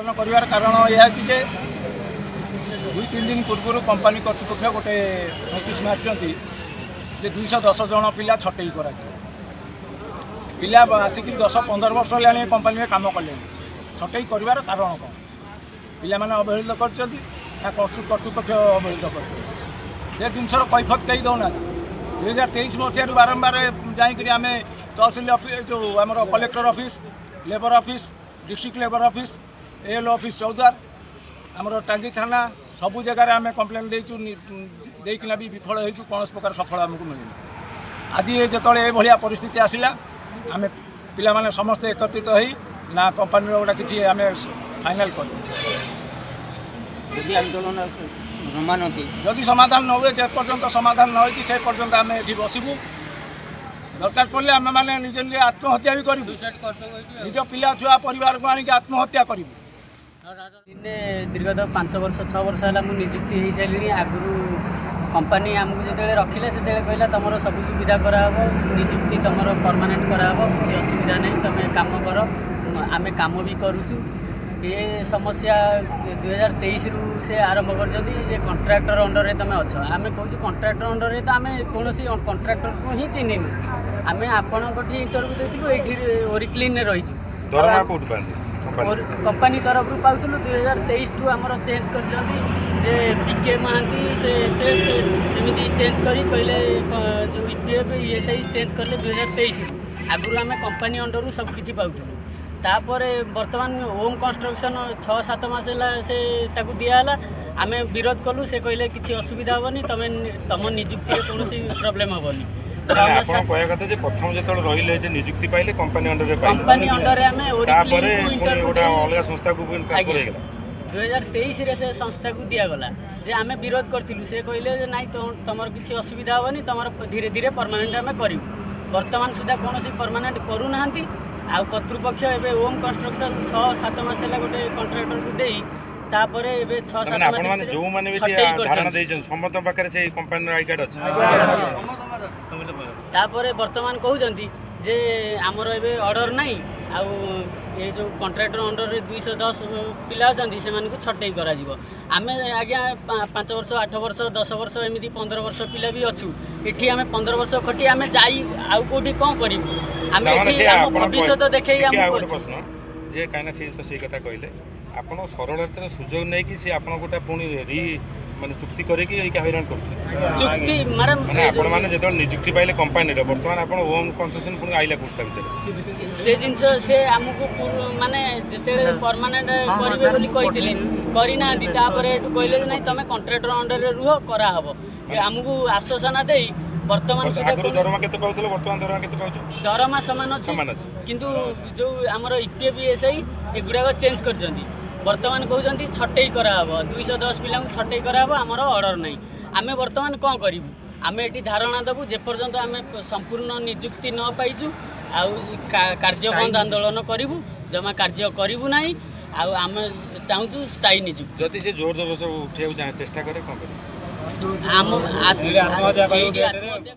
ଆନ୍ଦୋଳନ କରିବାର କାରଣ ଏହା କି ଯେ 2-3 ଦିନ ପୂର୍ବରୁ କମ୍ପାନୀ କର୍ତ୍ତୃପକ୍ଷ ଗୋଟେ ନୋଟିସ୍ ମାରିଛନ୍ତି ଯେ 210 ଜଣ ପିଲା ଛଟେଇ କରାଯିବ। ପିଲା ଆସିକି 10-15 ବର୍ଷ ହେଲାଣି ଏ କମ୍ପାନୀରେ କାମ କଲେଣି। ଛଟେଇ କରିବାର କାରଣ କ'ଣ? ପିଲାମାନେ ଅବହେଳିତ କରିଛନ୍ତି ନା କର୍ତ୍ତୃପକ୍ଷ ଅବହେଳିତ କରିଛନ୍ତି? ସେ ଜିନିଷର କୈଫତ କେହି ଦେଉନାହାନ୍ତି। 2023 ମସିହାରୁ ବାରମ୍ବାର ଯାଇକରି ଆମେ ତହସିଲ ଅଫିସ, ଯେଉଁ ଆମର collector office, labour office, district labour office, L office Choudwar, ଆମର ଟାଙ୍ଗି ଥାନା, ସବୁ ଜାଗାରେ ଆମେ କମ୍ପ୍ଲେନ୍ ଦେଇଛୁ। ଦେଇକିନା ବି ବିଫଳ ହେଇଛୁ। କୌଣସି ପ୍ରକାର ସଫଳ ଆମକୁ ମିଳିନି। ଆଜି ଏ ଯେତେବେଳେ ଏଭଳିଆ ପରିସ୍ଥିତି ଆସିଲା, ଆମେ ପିଲାମାନେ ସମସ୍ତେ ଏକତ୍ରିତ ହେଇ ନା କମ୍ପାନୀର ଗୋଟେ କିଛି ଆମେ ଫାଇନାଲ୍ କରିବୁ। ଯଦି ଆନ୍ଦୋଳନ ନ ମାନନ୍ତି? ଯଦି ସମାଧାନ ନ ହୁଏ, ଯେ ପର୍ଯ୍ୟନ୍ତ ସମାଧାନ ନ ହେଇଛି ସେ ପର୍ଯ୍ୟନ୍ତ ଆମେ ଏଠି ବସିବୁ। ଦରକାର ପଡ଼ିଲେ ଆମେମାନେ ନିଜେ ନିଜେ ଆତ୍ମହତ୍ୟା ବି କରିବୁ। ନିଜ ପିଲା ଛୁଆ ପରିବାରକୁ ଆଣିକି ଆତ୍ମହତ୍ୟା କରିବୁ। ଦିନେ ଦୀର୍ଘ 5 ବର୍ଷ 6 ବର୍ଷ ହେଲା ମୁଁ ନିଯୁକ୍ତି ହେଇସାରିଲିଣି। ଆଗରୁ କମ୍ପାନୀ ଆମକୁ ଯେତେବେଳେ ରଖିଲେ, ସେତେବେଳେ କହିଲା ତୁମର ସବୁ ସୁବିଧା କରାହେବ, ନିଯୁକ୍ତି ତୁମର ପରମାନେଣ୍ଟ କରାହେବ, କିଛି ଅସୁବିଧା ନାହିଁ, ତୁମେ କାମ କର। ଆମେ କାମ ବି କରୁଛୁ। ଏ ସମସ୍ୟା 2023ରୁ ସେ ଆରମ୍ଭ କରିଛନ୍ତି ଯେ କଣ୍ଟ୍ରାକ୍ଟର ଅଣ୍ଡରରେ ତୁମେ ଅଛ। ଆମେ କହୁଛୁ, କଣ୍ଟ୍ରାକ୍ଟର ଅଣ୍ଡରରେ ତ ଆମେ କୌଣସି କଣ୍ଟ୍ରାକ୍ଟରକୁ ହିଁ ଚିହ୍ନିନୁ। ଆମେ ଆପଣଙ୍କଠି ଇଣ୍ଟରଭ୍ୟୁ ଦେଇଥିଲୁ, ଏଇଠି ଓରିକ୍ଲିନରେ ରହିଛୁ। ଦରମା କୋଉଠୁ ପାଆନ୍ତି କମ୍ପାନୀ? କମ୍ପାନୀ ତରଫରୁ ପାଉଥିଲୁ। 2023ଠୁ ଆମର ଚେଞ୍ଜ କରିଛନ୍ତି ଯେ ପି କେ ମହାନ୍ତି, ସେ ସେ ସେ ଏମିତି ଚେଞ୍ଜ କରି କହିଲେ ଯେଉଁ EPF, ESI change କଲେ 2023ରୁ। ଆଗରୁ ଆମେ କମ୍ପାନୀ ଅଣ୍ଡରରୁ ସବୁ କିଛି ପାଉଥିଲୁ। ତାପରେ ବର୍ତ୍ତମାନ ଓମ୍ କନଷ୍ଟ୍ରକ୍ସନ୍ 6-7 ମାସ ହେଲା ସେ ତାକୁ ଦିଆହେଲା। ଆମେ ବିରୋଧ କଲୁ। ସେ କହିଲେ କିଛି ଅସୁବିଧା ହେବନି, ତମେ ତମ ନିଯୁକ୍ତିରେ କୌଣସି ପ୍ରୋବ୍ଲେମ୍ ହେବନି। ଛଅ ମାନେ ମାସ ଆପଣ କହିବା କଥା ଯେ ପ୍ରଥମ ଯେତେବେଳେ ରହିଲେ, ଯେ ନିଯୁକ୍ତି ପାଇଲେ, କମ୍ପାନୀ ଅଣ୍ଡରରେ ପାଇଲେ। କମ୍ପାନୀ ଅଣ୍ଡରରେ ଆମେ ତାପରେ ଓରିକ୍ଲିନକୁ ପୁଣି ଇଣ୍ଟରଭ୍ୟୁ ଗୋଟେ ଦେଇ ଅଲଗା ସଂସ୍ଥାକୁ ପୁଣି ଟ୍ରାନ୍ସଫର ଆଜ୍ଞା। ହେଇଗଲା। 2023ରେ ସେ ସଂସ୍ଥାକୁ ଦିଆଗଲା ଯେ ଆମେ ବିରୋଧ କରିଥିଲୁ। ସେ କହିଲେ ଯେ ନାଇଁ, ତମର କିଛି ଅସୁବିଧା ହେବନି, ତମର ଧୀରେ ଧୀରେ ପରମାନେଣ୍ଟ ଆମେ କରିବୁ। ବର୍ତ୍ତମାନ ସୁଦ୍ଧା କୌଣସି ପରମାନେଣ୍ଟ କରୁନାହାନ୍ତି। ଆଉ କର୍ତ୍ତୃପକ୍ଷ ଏବେ ଓମ୍ କନଷ୍ଟ୍ରକ୍ସନ୍ 6-7 ମାସ ହେଲା ଗୋଟେ କଣ୍ଟ୍ରାକ୍ଟରକୁ ଦେଇ, ତାପରେ ଏବେ ଛଅ ମାନେ ସାତ ମାସ ଆପଣମାନେ ଭିତରେ ଯୋଉମାନେ ବି ଛଟେଇ ଧାରଣା କରିଛନ୍ତି। ଦେଇଛନ୍ତି, ସମସ୍ତଙ୍କ ପାଖରେ ସେଇ କମ୍ପାନୀର I card ଅଛି? ତାପରେ ବର୍ତ୍ତମାନ କହୁଛନ୍ତି ଯେ ଆମର ଏବେ ଅର୍ଡ଼ର ନାହିଁ, ଆଉ ଏ ଯେଉଁ କଣ୍ଟ୍ରାକ୍ଟର ଅଣ୍ଡରରେ 210 ପିଲା ଅଛନ୍ତି, ସେମାନଙ୍କୁ ଛଟେଇ କରାଯିବ। ଆମେ ଆଜ୍ଞା 5 ବର୍ଷ, 8 ବର୍ଷ, 10 ବର୍ଷ, ଏମିତି 15 ବର୍ଷ ପିଲା ବି ଅଛୁ ଏଠି। ଆମେ 15 ବର୍ଷ ଖଟି ଆମେ ଯାଇ ଆଉ କେଉଁଠି କ'ଣ କରିବୁ? ଆମେ ତାମାନେ ଏଠି ସେ ଆମ ଆପଣ ଭବିଷ୍ୟତ ଦେଖେଇ ଟିକେ ଆଉ ଆମକୁ ଗୋଟେ ଅଛୁ। ପ୍ରଶ୍ନ ଯେ କାହିଁକିନା ସେ ତ ସେଇ କଥା କହିଲେ, ଆପଣ ସରଳତାର ସୁଯୋଗ ନେଇକି ସେ ଆପଣ ଗୋଟେ ପୁଣି ରି ମାନେ ଚୁକ୍ତି କରିକି ଏଇକା ହଇରାଣ କରୁଛନ୍ତି। ଚୁକ୍ତି ମ୍ୟାଡ଼ାମ ମାନେ ଆପଣମାନେ ଯେତେବେଳେ ନିଯୁକ୍ତି ପାଇଲେ କମ୍ପାନୀର, ବର୍ତ୍ତମାନ ଆପଣ ଓମ୍ କନଷ୍ଟ୍ରକ୍ସନ ପୁଣି ଆଇଲା କୋଉଠି ତା ଭିତରେ? ସେ ଜିନିଷ ସେ ଆମକୁ ମାନେ ଯେତେବେଳେ ପରମାନେଣ୍ଟ କରିବେ ବୋଲି କହିଥିଲେ, କରିନାହାନ୍ତି। ତାପରେ ଏଠୁ କହିଲେ ଯେ ନାଇଁ, ତମେ କଣ୍ଟ୍ରାକ୍ଟର ଅଣ୍ଡରରେ ରୁହ, କରାହବ। ଏ ଆମକୁ ଆଶ୍ୱାସନା ଦେଇ ବର୍ତ୍ତମାନ ସୁଦ୍ଧା ଆଗରୁ ଦରମା କେତେ ପାଉଥିଲେ, ବର୍ତ୍ତମାନ ଦରମା କେତେ ପାଉଛ? ଦରମା ସମାନ ଅଛି। ସମାନ ଅଛି। କିନ୍ତୁ ଯେଉଁ ଆମର ଇପିଏଫ୍, ଇଏସ୍ଆଇ ଏଗୁଡ଼ାକ ଚେଞ୍ଜ କରିଛନ୍ତି। ବର୍ତ୍ତମାନ କହୁଛନ୍ତି ଛଟେଇ କରାହବ, 210 ପିଲାଙ୍କୁ ଛଟେଇ କରାହବ, ଆମର ଅର୍ଡ଼ର ନାହିଁ। ଆମେ ବର୍ତ୍ତମାନ କ'ଣ କରିବୁ? ଆମେ ଏଠି ଧାରଣା ଦେବୁ ଯେପର୍ଯ୍ୟନ୍ତ ଆମେ ସମ୍ପୂର୍ଣ୍ଣ ନିଯୁକ୍ତି ନ ପାଇଛୁ। ଆଉ କାର୍ଯ୍ୟବନ୍ଦ ଆନ୍ଦୋଳନ କରିବୁ, ଜମା କାର୍ଯ୍ୟ କରିବୁ ନାହିଁ। ଆଉ ଆମେ ଚାହୁଁଛୁ ସ୍ଥାୟୀ ନିଯୁକ୍ତି। ଯଦି ସେ ଜୋର ଜବରଦସ୍ତ ଉଠେଇବାକୁ ଚାହେଁ, ଚେଷ୍ଟା କରେ, କ'ଣ କରିବେ? ଆମ ଏଇଠି ଆତ୍ମହତ୍ୟା